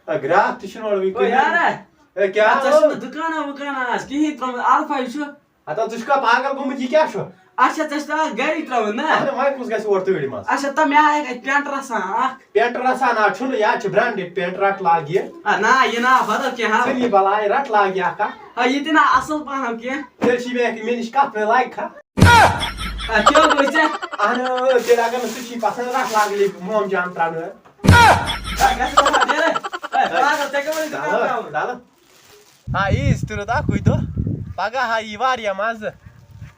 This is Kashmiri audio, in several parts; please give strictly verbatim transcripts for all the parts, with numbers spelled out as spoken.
ہے، گراکھ تہِ چھِنہٕ اورٕ وٕنہِ او کٕہٕنۍ۔ یارا، ہے، کیٛاہ ژےٚ چھُنہٕ گوٚو؟ دُکانا وُکانا آز کِہیٖنۍ ترٛوومُت، الفا چھُ۔ ہتا، ژٕ چھُکھا پاگل گوٚمُت؟ یہِ کیٛاہ چھُ؟ اچھا، ژےٚ چھُ تَوان گَرِی ترٛاوُن نا؟ اَہَن، وۄنۍ کُس گژھِ اورٕ تۭرِ منٛز؟ اچھا، تہٕ مےٚ آے اَتہِ پینٹ رَژھا اَکھ۔ پینٹ رَژھا نا چھُنہٕ، یا چھِ برانڈڈ پینٹ، رَٹ لاگ یہِ۔ آ، نا، یہِ نا، بدل کینٛہہ ہاو۔ ژٕ نی بلاے، رَٹ لاگ یہِ اَکھ اَکھ۔ آ، یہِ تہِ نا اَصٕل پَہَم کینٛہہ۔ تیٚلہِ چھِ مےٚ، مےٚ نِش کَتھ، مےٚ لایق کھا؟ آ، کیٛاہ گوٚو ژےٚ؟ اَہَن، تیٚلہِ اگر نہٕ ژٕ چھی پَسنٛد، رَٹ لاگ لیٚکھ موم جان ترٛاونہٕ۔ آ، گژھ ژٕ پَتہٕ نیرٕ۔ آ، پاگل، ژےٚ کیٛاہ وَنَے دُکان تَلہٕ، ترٛاوُن؟ تَلہٕ۔ ہا، ییٖز تیُتھ اَکُے دۄہ، پَگاہ ہا یی واریاہ مَزٕ۔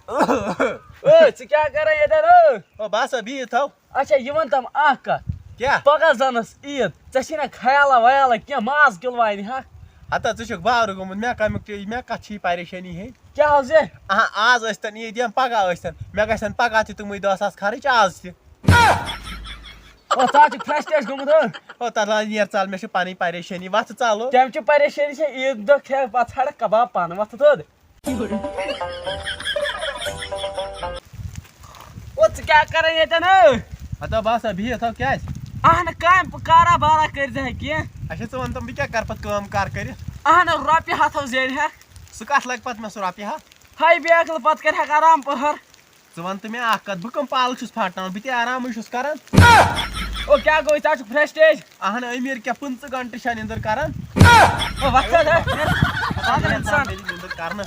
اوے، ژٕ کیٛاہ کَران ییٚتٮ۪ن، او؟ او، بہٕ ہسا بِہِتھ تھَو۔ اچھا، یہِ وَن تَم اَکھ کَتھ۔ کیٛاہ؟ پَگاہ زَن ٲس عیٖد، ژےٚ چھے نہ خیالا ویالا کینٛہہ، ماز کِلوٗ اَنہِ ہا؟ ہتا، ژٕ چھُکھ باورٕ گوٚمُت، مےٚ کَمیُک ٹے-، مےٚ کَتھ چھِ یہِ پریشٲنی ہے؟ کیٛاہ حظ یہِ؟ اہا، آز ٲسۍتَن عیٖد یا پَگاہ ٲسۍتَن، مےٚ گژھن پَگاہ تہِ تِمَے دَہ ساس خرٕچ آز تہِ۔ او، ژٕ حظ چھُکھ فرسٹریج گوٚمُت، ہو۔ او، تَتھ لاج نیر ژَل، مےٚ چھِ پَنٕنۍ پریشٲنی، وَتھ ژَل، ہو۔ تَمہِ چہِ پریشٲنی چھےٚ عیٖد دۄہ کھےٚ پَتہٕ ژھانٛڈَکھ کَباب پانہٕ، وَتھ تھوٚد۔ او، ژٕ کیٛاہ کَران ییٚتٮ۪ن، ہو؟ ہتا بہٕ ہسا بِہِتھ، ہو، کیٛازِ؟ اہنہٕ، کامہِ پہٕ کارا بارا کٔرۍ زِ ہا کینٛہہ۔ اچھا، ژٕ وَن تہٕ، بہٕ کیٛاہ کَرٕ پَتہٕ کٲم کار کٔرِتھ؟ اہنہٕ، رۄپیہِ ہَتھ ہو زینہِ ہا۔ سُہ کَتھ لَگہِ پَتہٕ مےٚ سُہ رۄپیہِ ہَتھ؟ ہاے بیکھلہٕ، پَتہٕ کَرِ ہا آرام پَہَر۔ ژٕ وَن تہٕ مےٚ اَکھ کَتھ، بہٕ کَم پالہٕ چھُس پھاٹناوان؟ بہٕ تہِ آرامٕے چھُس کَران۔ او، کیٛاہ گوٚو، ژےٚ چھُکھ فرسٹریج؟ اَہَن، أمیٖر کیٛاہ پٕنٛژٕ گھنٹہٕ چھا نِندٕر کَران؟ او، وۄتھ حظ، ہے، پاگل اِنسان۔ نِندٕر کَرنہٕ۔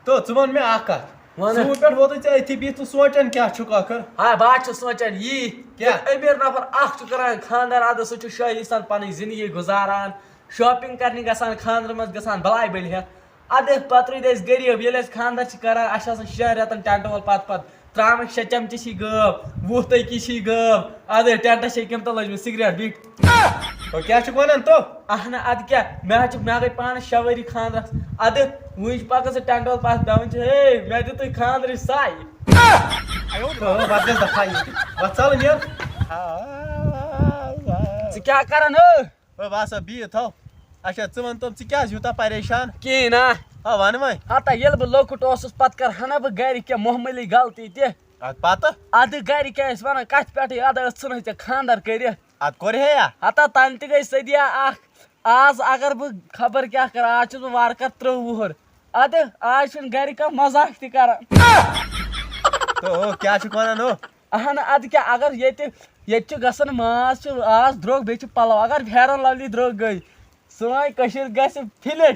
تہٕ ژٕ وَن مےٚ اَکھ کَتھ۔ وَن۔ ژٕ پٮ۪ٹھ ووتُے ژےٚ أتھی بِہِتھ، ژٕ سونٛچان کیٛاہ چھُکھ ٲخٕر؟ ہاے، بہٕ حظ چھُس سونٛچان یی، کیٛاہ؟ ییٚلہِ أمیٖر نفر اَکھ چھُ کَران خانٛدر، اَدٕ سُہ چھُ شٲہی سان پَنٕنۍ زِندگی گُزاران، شاپِنٛگ کَرنہِ گژھان، خانٛدرٕ منٛز گژھان، بَلاے بٔلۍ ہٮ۪تھ۔ اَدٕ پَتہٕ روٗدۍ أسۍ غریٖب، ییٚلہِ أسۍ خانٛدر چھِ کران، اَسہِ چھِ آسان شٮ۪ن رٮ۪تن ٹٮ۪نٛٹ وول پَتہٕ پَتہٕ ترٛامٕکۍ شےٚ چمچہٕ چھی گٲو، وُہ تٔکی چھی گٲو، اَدٕ ٹٮ۪نٛٹَس چھے کِمتہ لٔجمٕژ سِگریٹ بیٖٹھۍ۔ او، کیٛاہ چھُکھ وَنان تو؟ اَہنہٕ، اَدٕ کیٛاہ، مےٚ حظ چھُ، مےٚ گٔے پانَس شےٚ ؤری خانٛدرَس، اَدٕ وٕنہِ چھِ پَکان سُہ ٹٮ۪نٛٹ وول پَتھ، دَپان چھِ، ہے، مےٚ دیُتُے خانٛدرٕچ سَے۔ او، بَس گژھ دَفا ییٚتہِ۔ وَتھ ژَل نیر۔ ژٕ کیٛاہ کران، ہو؟ او، بہٕ ہسا بِہِتھ تھَو۔ اچھا، ژٕ وَن تہٕ، ژٕ کیٛازِ یوٗتاہ پریشان؟ کِہیٖنۍ نا۔ آ، وَن وۄنۍ۔ ہتا ییٚلہِ بہٕ لۄکُٹ اوسُس، پَتہٕ کَرٕ ہنا بہٕ گَرِ کینٛہہ معموٗلی غلطی تہِ۔ اَدٕ پَتہٕ؟ اَدٕ گَرِ کیٛاہ ٲسۍ وَنان، کَتھِ پٮ۪ٹھٕے، اَدٕ ٲس ژھٕنٕے ژےٚ خانٛدر کٔرِتھ۔ اَدٕ کوٚر ہے یا؟ ہتا تَنہٕ تہِ گٔے صدیا اَکھ۔ آز اگر بہٕ خبر کیٛاہ کَرٕ، آز چھُس بہٕ وارٕ کارٕ تٕرٛہ وُہُر۔ اَدٕ آز چھُنہٕ گَرِ کانٛہہ مزاق تہِ کَران۔ تو، کیٛاہ چھُکھ وَنان، ہو؟ اہن، اَدٕ کیٛاہ، اگر ییٚتہِ، ییٚتہِ چھُ گژھان ماز چھُ آز درٛوگ، بیٚیہِ چھِ پَلو، اگر Fair and Lovely درٛوگ گٔے، سٲنۍ کٔشیٖر گژھِ finish۔